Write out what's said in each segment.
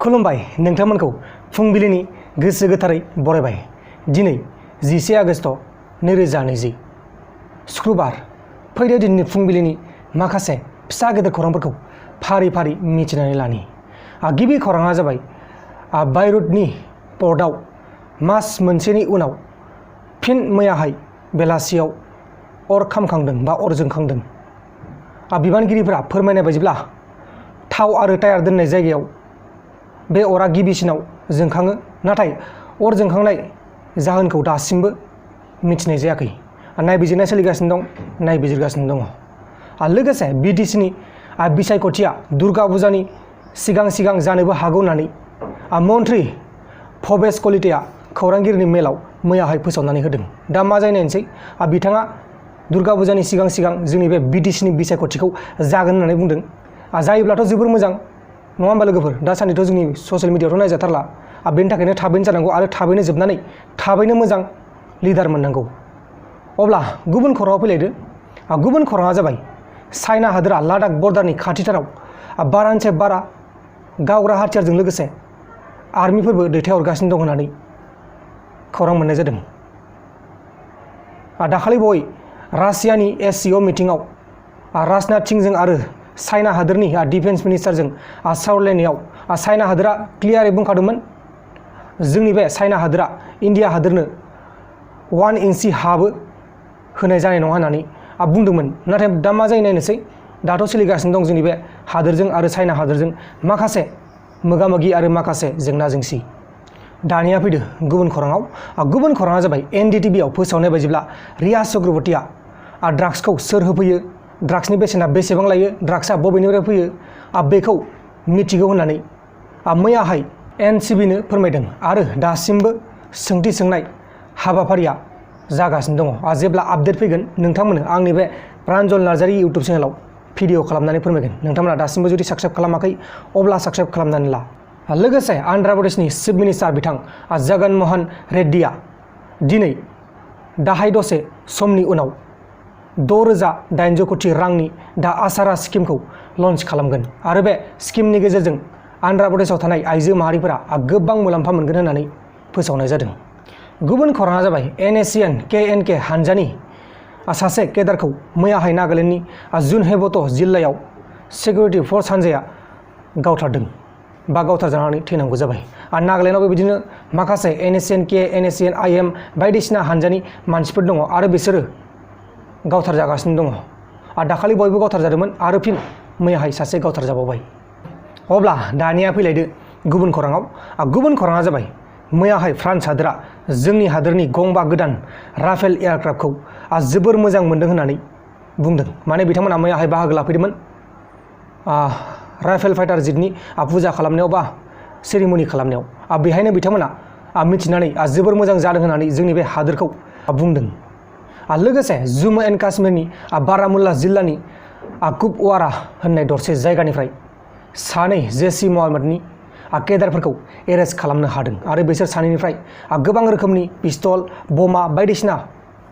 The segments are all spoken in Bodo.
खुलुमबाय नोंथांमोनखौ फुंबिलिनि गोसो गोथारै बरायबाय। दिनै 11 आगस्ट 2020 शुक्रबार। फैदो दिनैनि फुंबिलिनि माखासे फिसा गेदेर खौरांफोरखौ फारि फारि मिथिनानै लानि। गिबि खौराङा जाबाय बायरुटनि पर्टआव मास मोनसेनि उनाव फिन मैयाहाय बेलासियाव अर खामखांदों बा अर जोंखांदों। बिबानगिरिफोरा फोरमायनाय बायदिब्ला थाव आरो टायार दोननाय जायगायाव बे अरा गिबिसिनाव जोंखाङो, नाथाय अर जोंखांनाय जाहोनखौ दासिमबो मिथिनाय जायाखै। नायबिजिरनाय सोलिगासिनो दं, नायबिजिरगासिनो दङ। लोगोसे बिटिसिनि बिसायख'थिया दुर्गा फुजानि सिगां सिगां जानोबो हागौ होननानै मन्त्रि भबेश कलिताया खौरांगिरिनि मेलाव मैयाहाय फोसावनानै होदों। दा मा जायो नायनोसै। बिथाङा दुर्गा फुजानि सिगां सिगां जोंनि बे बिटिसिनि बिसायख'थिखौ जागोन होननानै बुंदों। जायोब्लाथ' जोबोर मोजां, नङा होमबा लोगोफोर? दासान्दिथ' जोंनि ससियेल मिडियायावथ' नायजाथारला। बेनि थाखायनो थाबैनो जानांगौ आरो थाबैनो जोबनानै थाबैनो मोजां लिडार मोननांगौ। अब्ला गुबुन खौराङाव फैलायदो। गुबुन खौराङा जाबाय चाइना हादोरा लादाख बर्डारनि खाथिथाराव बारानिफ्राय बारा गावग्रा हाथियारजों लोगोसे आर्मिफोरबो दैथायहरगासिनो दं होननानै खौरां मोननाय जादों। दाखालि बावै रासियानि SCO मिटिंआव राजनाथ सिंहजों आरो चाइना हादोरनि डिफेन्स मिनिस्टारजों सावरायलायनायाव चाइना हादोरा क्लियारै बुंखादोंमोन, जोंनि बे चाइना हादोरा इन्डिया हादोरनो 1 इन्चि हाबो होनाय जानाय नङा होननानै बुंदोंमोन। नाथाय दा मा जायो नायनोसै। दाथ' सोलिगासिनो दं जोंनि बे हादोरजों आरो चाइना हादोरजों माखासे मोगा-मोगि आरो माखासे जेंना जेंसि। दानिया फैदो गुबुन खौराङाव। गुबुन खौराङा जाबाय NDTVआव फोसावनाय बायदिब्ला रिया चक्रवर्तीया ड्राग्सखौ सोर होफैयो, ड्राग्सनि बेसेना बेसेबां लायो, ड्राग्सआ बबेनिफ्राय फैयो, बेखौ मिथिगौ होननानै मैयाहाय NCBनो फोरमायदों आरो दासिमबो सोंथि सोंनाय हाबाफारिया जागासिनो दङ। जेब्ला आपडेट फैगोन नोंथांमोननो आंनि बे प्रान्जल नार्जारी इउटुब चेनेलाव भिडिअ खालामनानै फोरमायगोन। नोंथांमोना दासिमबो जुदि साबस्क्राइब खालामाखै अब्ला साबस्क्राइब खालामनानै ला। लोगोसे आन्ध्र प्रदेशनि चिफ मिनिस्टार बिथां जगन मोहन रेड्डीया दिनै दाहाय दसे समनि उनाव 6,800 कोटि रांनि दा आसारा स्किमखौ लन्च खालामगोन आरो बे स्किमनि गेजेरजों आन्ध्र प्रदेशआव थानाय आइजो माहारिफोरा गोबां मुलाम्फा मोनगोन होननानै फोसावनाय जादों। गुबुन खौराङा जाबाय NACN KNK हानजानि सासे केडारखौ मैयाहाय नागालेण्डनि हwnwbla जिल्लायाव सिकिउरिटि फर्स हानजाया गावथारदों बा गावथारजानानै थैनांगौ जाबाय। नागालेण्डआव बेबायदिनो माखासे NACN K, NACN IM बायदिसिना हानजानि मानसिफोर दङ आरो बिसोरो गावथारजागासिनो दङ। दाखालि बयबो गावथारजादोंमोन आरो फिन मैयाहाय सासे गावथारजाबावबाय। अब्ला दानिया फैलायदो गुबुन खौराङाव। गुबुन खौराङा जाबाय मैयाहाय फ्रान्स हादोरा जोंनि हादोरनि गंबा गोदान राफेल एयारक्राफ्टखौ जोबोर मोजां मोनदों होननानै बुंदों। माने बिथांमोना मैयाहाय बाहागो लाफैदोंमोन राफेल फाइटार जेटनि फुजा खालामनायाव बा सेरिमनि खालामनायाव। बेहायनो बिथांमोना मिथिनानै जोबोर मोजां जादों होननानै जोंनि बे हादोरखौ बुंदों। लोगोसे जम्मु एन्ड काश्मीरनि बारामुल्ला जिल्लानि कुपवारा होननाय दरसे जायगानिफ्राय सानै जैश ए मोहम्मदनि केडारफोरखौ एरेस्ट खालामनो हादों आरो बिसोर सानैनिफ्राय गोबां रोखोमनि पिस्तल, बमा बायदिसिना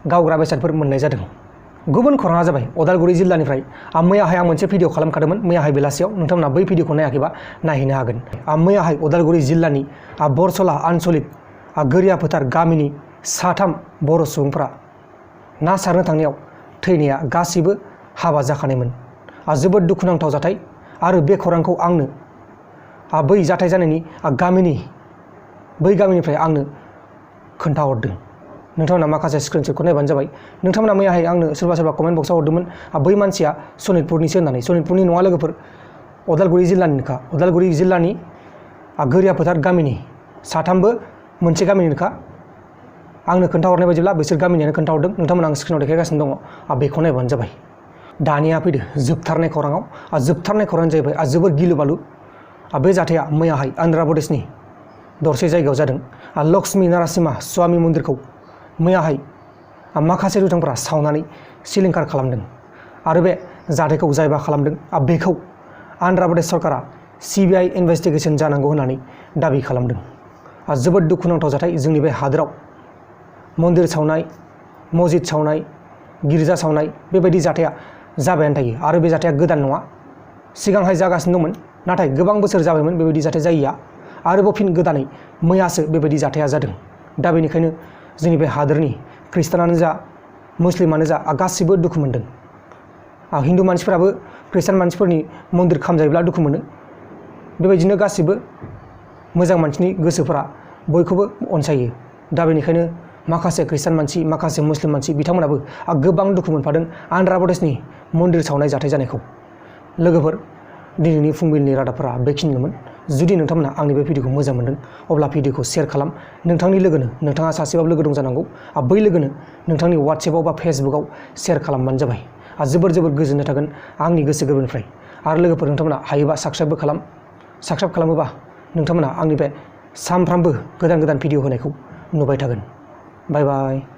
गावग्रा बेसादफोर मोननाय जादों। गुबुन खौराङा जाबाय उदालगुरि जिल्लानिफ्राय। मैयाहाय आं मोनसे भिडिअ खालामखादोंमोन मैयाहाय बेलासियाव, नोंथांमोना बै भिडिअखौ नायाखैबा नायहैनो हागोन। मैयाहाय उदालगुरि जिल्लानि बरसला आनसलिक गोरिया फोथार गामिनि 3 बर' सुबुंफोरा ना सारनो थांनायाव थैनाया गासैबो हाबा जाखानायमोन। जोबोद दुखुनांथाव जाथाय आरो बे खौरांखौ आंनो बै जाथाय जानायनि बै गामिनिफ्राय आंनो खोन्थाहरदों। नोंथांमोना माखासे स्क्रिनशटखौ नायबानो जाबाय। नोंथांमोना मैयाहाय आंनो सोरबा कमेन्ट बक्सआव हरदोंमोन बै मानसिया सनितपुरनिसो होननानै। सनितपुरनि नङा लोगोफोर, उदालगुरि जिल्लानिनोखा। उदालगुरि जिल्लानि गोरिया फोथार गामिनि 3बो मोनसे गामिनिनोखा। आंनो खोन्थाहरनाय बायदिब्ला बिसोर गामिनियानो खोन्थाहरदों। नोंथांमोना आं स्क्रिनाव देखायगासिनो दङ, बेखौ नायबानो जाबाय। दानिया फैदो जोबथारनाय खौराङाव। जोबथारनाय खौराङानो जाहैबाय जोबोर गिलु बालु। बे जाथाया मैयाहाय आन्ध्र प्रदेशनि दरसे जायगायाव जादों। लक्ष्मी नारासिम्हा स्वामी मन्दिरखौ मैयाहाय माखासे दुथांफोरा सावनानै सिलिंखार खालामदों आरो बे जाथायखौ जायबा खालामदों बेखौ आन्ध्र प्रदेश सरकारा CBI इनभेस्टिगेसन जानांगौ होननानै दाबि खालामदों। जोबोद दुखुनांथाव जाथाय। जोंनि बे हादोराव मन्दिर सावनाय, मस्जिद सावनाय, गिर्जा सावनाय बेबायदि जाथाया जाबायानो थायो आरो बे जाथाया गोदान नङा। सिगांहाय जागासिनो दंमोन, नाथाय गोबां बोसोर जाबायमोन बेबायदि जाथाय जायैया। आरोबाव फिन गोदानै मैयासो बेबायदि जाथाया जादों। दा बेनिखायनो जोंनि बे हादोरनि खृष्टानानो जा मुस्लिमानो जा गासिबो दुखु मोनदों। हिन्दु मानसिफोराबो खृष्टान मानसिफोरनि मन्दिर खामजायोब्ला दुखु मोनो। बेबायदिनो गासिबो मोजां मानसिनि गोसोफोरा बयखौबो अनसायो। दा बेनिखायनो माखासे खृष्टान मानसि माखासे मुस्लिम मानसि बिथांमोनाबो गोबां दुखु मोनफादों आन्ध्रा प्रदेशनि मन्दिर सावनाय जाथाय जानायखौ। लोगोफोर, दिनैनि फुंबिलिनि रादाबफोरा बेखिनिमोन। जुदि नोंथांमोना आंनि बे भिडिअखौ मोजां मोनदों अब्ला भिडिअखौ शेयार खालाम। नोंथांनि लोगोनो, नोंथाङा सासेबाबो लोगो दं जानांगौ, बै लोगोनो नोंथांनि वाट्सएपआव बा फेसबुकआव शेयार खालामबानो जाबाय। जोबोर गोजोननाय थागोन आंनि गोसो गोरबोनिफ्राय। आरो लोगोफोर, नोंथांमोना हायोबा साबस्क्राइबबो खालाम। साबस्क्राइब खालामोबा नोंथांमोना आंनि बे सानफ्रामबो गोदान भिडिअ होनायखौ नुबाय थागोन। बाय बाय।